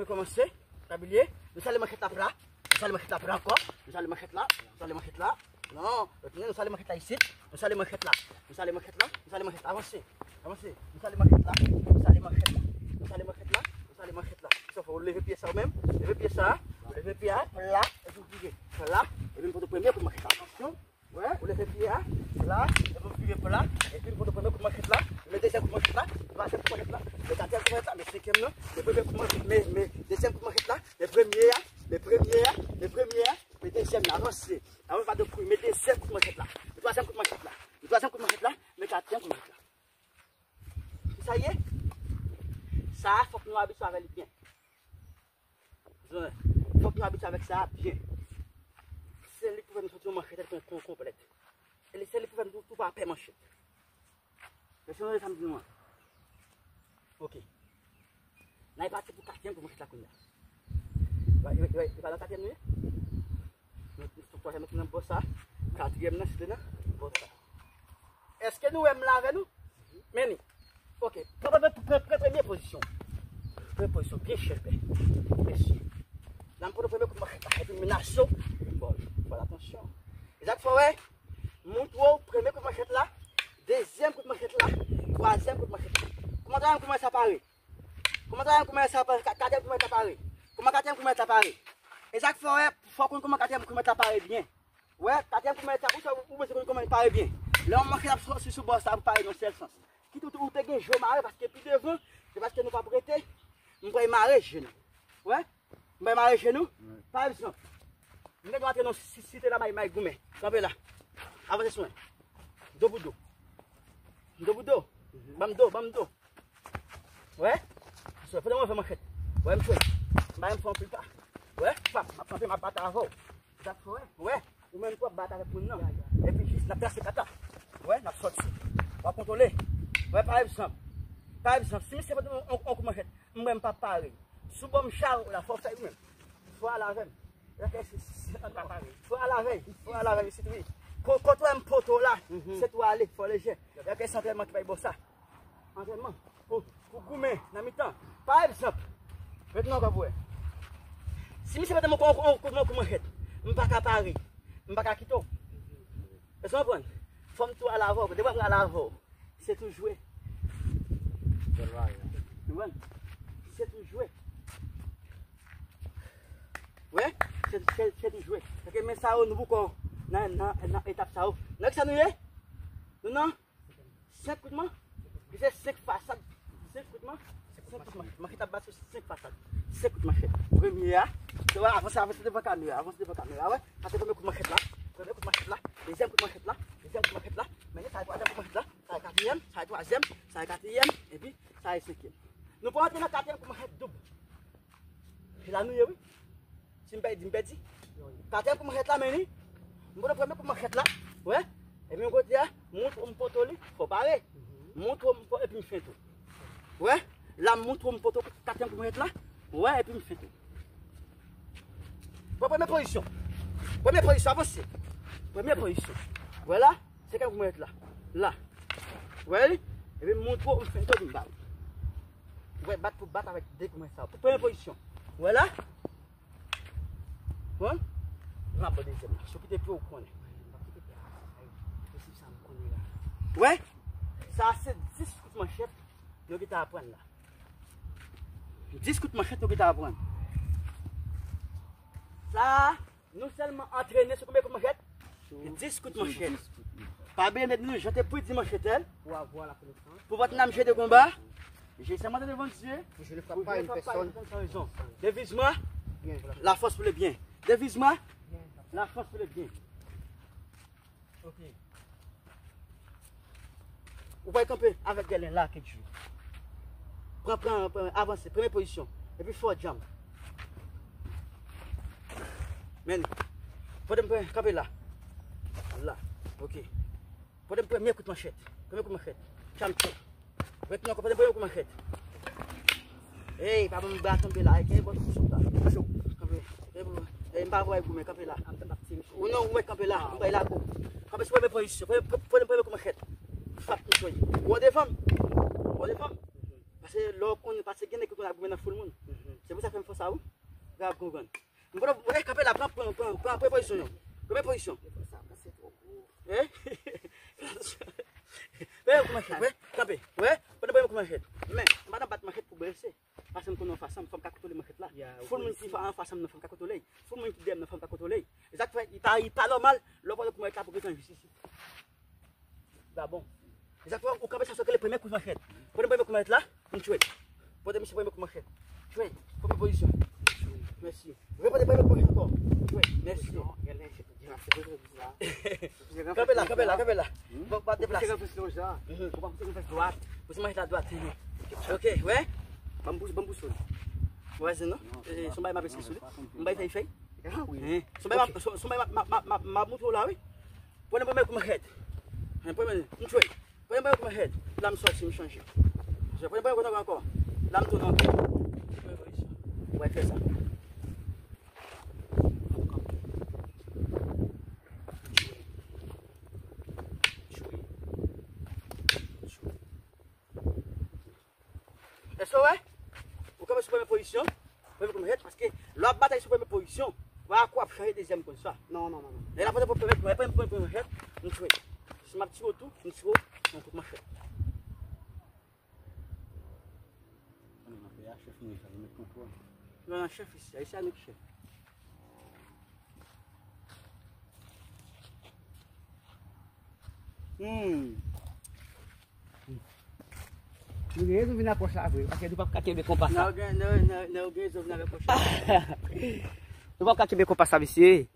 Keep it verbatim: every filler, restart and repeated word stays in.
Mwen kòmanse, tabliye. Nou sale manchèt la pla. Nou sale manchèt la pla ankò. Nou sale manchèt la. Nou sale manchèt la. Non, retounen, nou sale manchèt la isit. Nou sale manchèt la. Nou sale manchèt la. Nou sale manchèt la. Avanse. Avanse. Nou sale manchèt la. Nou sale manchèt la. Nou sale manchèt la. Nou sale manchèt la. Sa fè ou leve pye sa ou menm. Leve pye sa. Leve pye a. Pla. Epi ou vire. Pla. Epi m pote premye kout manchèt la. Atansyon. Wè, ou leve pye a, la, epi w vire pou la, epi m pote premye kout manchèt la, men dezyèm kout manchèt la, twazyèm kout manchèt la, men katriyèm kout manchèt la, men senkyèm nan, men premye kout manchèt, men, men dezyèm kout manchèt la, men premye a, men premye a, men premye a, men dezyèm nan, avanse, avanse pa de kouri, men dezyèm kout manchèt la, men twazyèm kout manchèt la, men twazyèm kout manchèt la, men katriyèm kout manchèt la. Sa ye? Sa a, fòk nou abitye avè li byen. Fòk nou abitye avèk sa a byen. Se li k pou fè nou soti yon manchèt kon, kon, konplèt. E li, se li k pou fè nou tou, tou pa pè manchèt. Èske nou wè sa m di nou an? Ok. N a pati pou katriyèm pou manchèt la kounye a. Wè, wè, wè, e pa nan katriyèm nou ye? Nou, nou, twazyèm nan bò sa. Katriyèm nan, se te nan bò sa. Èske nou wè m la avè nou? Men li. Ok. Pran, pran, pran, pran premye pozisyon. Premye pozisyon, byen chèpè. Byen chèpè. La, m pran premye kout manchèt la. Epi m menaje w. Bon, fè atansyon. E sa k fè w wè, m montre w premye kout manchèt la, dezyèm kout manchèt la, twazyèm kout manchèt la. Kòman twazyèm kout manchèt la pare? Kòman twazyèm kout manchèt la pare? Ka-, katriyèm kout manchèt la pare? Kòman katriyèm kout manchèt la pare? E sa k fè w wè, fò w konn kòman katriyèm kout manchèt la pare byen. Wè, katriyèm kout manchèt la, ou sa, ou bezwen konn kòman l pare byen. Lè yon manchèt ap soti sou bò sa pou pare nan sèl sans. Kit ou, ou te gen je w mare, paske pi devan, se paske nou p ap rete, m pral mare je nou. Wè, m pral mare je nou. Wè. Pa egzanp, m gen dwa antre nan si-, site la, may, may goumen. Kanpe la. Avanse sou mwen. Do pou do. Do pou do. Ban m do, ban m do. Wè? Fò w mwen fè manchèt. Wè, m jwe. M pa janm fè anpil pa. Wè? Pap, m ap kanpe, m ap bat avè w. Wè? Ou menm tou w ap bat avèk moun nan. Epi jis n ap trase kata. Wè? N ap sòti. W ap kontwole. Wè, pa egzanp. Pa egzanp, si misye pote yon, yon, yon kout manchèt, m wè m pa pare. Si w ban m cha w la, fò w fè ou menm. Fò w al avè m. Fò w al avè m. Fò w al avè m isit, wi. Ko-, kote w wè m pote w la, se tou ale, fò w lejè. Èske se antrènman ki bay bò sa? Antrènman. Pou, pou goumen nan mitan. Pa egzanp, retounen ankò pou wè. Si misye mete m yon, yon, yon kout manchèt, m pa ka pare. M pa ka kite w. Èske w konprann? Fò m tou al avè w. Depi m al avè w, se tou jwe. Ou konprann? Se tou jwe. Wè? Se, se, se tou jwe. Paske men sa yo, nou poko nan, nan, nan etap sa yo. Nan ki sa nou ye? Nou nan senk kout man-, ki se senk fasad. Senk kout man-, senk kout man-, manchèt ap bat sou senk fasad. Senk kout manchèt. Premye a, se wè, avanse, avanse devan kamera, avanse devan kamera, wè. Sa se premye kout manchèt la, premye kout manchèt la, dezyèm kout manchèt la, dezyèm kout manchèt la. Men sa se twazyèm kout manchèt la, sa se katriyèm, sa se twazyèm, sa se katriyèm, epi sa se senkyèm. Nou pral antre nan katriyèm kout manchèt doub. Se la nou ye, wi. Si m pèdi, m pèdi. Katriyèm kout manchèt la, men li. M pote premye kout manchèt la. Wè. Epi yon kote a, montre w m pote w li, fò w pare. Montre w m po-, epi m fente w. Wè. La, m montre w m pote w katriyèm kout manchèt la. Wè, epi m fente w. Pran premye pozisyon. Premye pozisyon, avanse. Premye pozisyon. Wè la, senkyèm kout manchèt la. La. Wè li? Epi m montre w m fente w, epi m ba w. Ou wè, bat pou bat avèk de kout manchèt sa. Pou premye pozisyon. Wè la? Wè? M ap ba w dezyèm la. Si w kite pye w konnen. M ap kite pye a. Mesye sa m konnen la. Wè? Sa se dis kout manchèt nou gentan aprann la. Dis kout manchèt nou gentan aprann. Sa a, nou sèlman antrene sou konbyen kout manchèt? Dis kout manchèt. Pa bliye nèt nou, jan te predi manchèt, pou w ap nan jeu de combat. J'ai sermenté devant Dieu. Je ne frappe pas une personne sans raison. Deviz mwen, la force pour le bien. Deviz mwen, la force pour le bien. Ok. Ou pral kanpe avèk Gèlè la kèk jou. Pran, pran, pran, avanse, premye pozisyon. Epi fò djanm. Men, fò djanm pran, kanpe la. La. Ok. Fò djanm premye kout manchèt. Premye kout manchèt. Champion. Retounen ankò, fò djanm premye kout manchèt. Ey, pa ban m bra kanpe la, e gen bòt sou la. Kanpe. Ey, m pa vwè goumen, kanpe la. Ou non, ou mèt kanpe la, m bay lakou. Kanpe sou premye pozisyon, premye, premye, premye koumanchèt. Frap m soy. Ou devan m. Ou devan m. Paske lè w konn, paske gen nèg ki konn ap goumen nan foul moun. Se pou sa fè m fè sa, wi. Grave konprann. M pran, mwen kanpe la, pran, pran, pran, pran, pran pozisyon yo. Premye pozisyon. Eh? Premye koumanchèt, wè, kanpe, wè, premye koumanchèt. Men, m pa nan bat manchèt pou blese. Paske m konnen anfas an m, fò m ka kontwole manchèt la. Foul moun ki anfas an m nan, fò m ka kontwole. Foul moun ki dèyè m nan, fò m ka kontwole. E sa k fè, li pa, li pa nòmal, lè w pran yon koumanchèt la pou gen tan jis isi. Ba bon. E sa k fè, ou kanpe sa, sa rele premye koumanchèt. Premye, premye koumanchèt la, m tchwe. Pote misye premye koumanchèt. Tchwe. Premye pozisyon. Mèsi. Repote premye koumanchèt ankò. Tchwe. Mèsi. Kanpe la, kanpe la, kanpe la. Bon, pa deplase. Ou pa pouse ranfès dwat. Pouse manchèt la dwat. Ok, wè. Ban m pouse, ban m pouse. Wè, se non? Eh, son bay m ap eseye sou li. M bay fèy fèy. Ah, wi. Eh, son bay m ap, son, son bay m ap, m ap, m ap, m ap, m ap montre w la, wi. Pran premye koumanchèt. Pran premye, m tchwe. Pran premye koumanchèt. La m sòti, m chanje. Pran premye koumanchèt ankò. La m tounen ankò. Wè, fè sa. Èske w wè? Ou kanpe sou premye pozisyon, premye koumanchèt, paske lè w ap batay sou premye pozisyon, pa kou ap chanje dezyèm konsa. Non, non, non, non. Lè l ap pote pou premye, premye, premye, premye koumanchèt, m tchwe. Si m ap tire w tou, m tire w, yon kout manchèt. Nan peyi a, chèf nou sa, nou met kontwòl. Nou nan chèf isi, ayisyen nou ki chèf. Hmm. Nou gen rezon vin apwòch la vre, paske nou p ap ka kenbe konpa sa. Nou gen, nou, nou, nou gen rezon vin avèk apwòch la. Nou p ap ka kenbe konpa sa, mesye.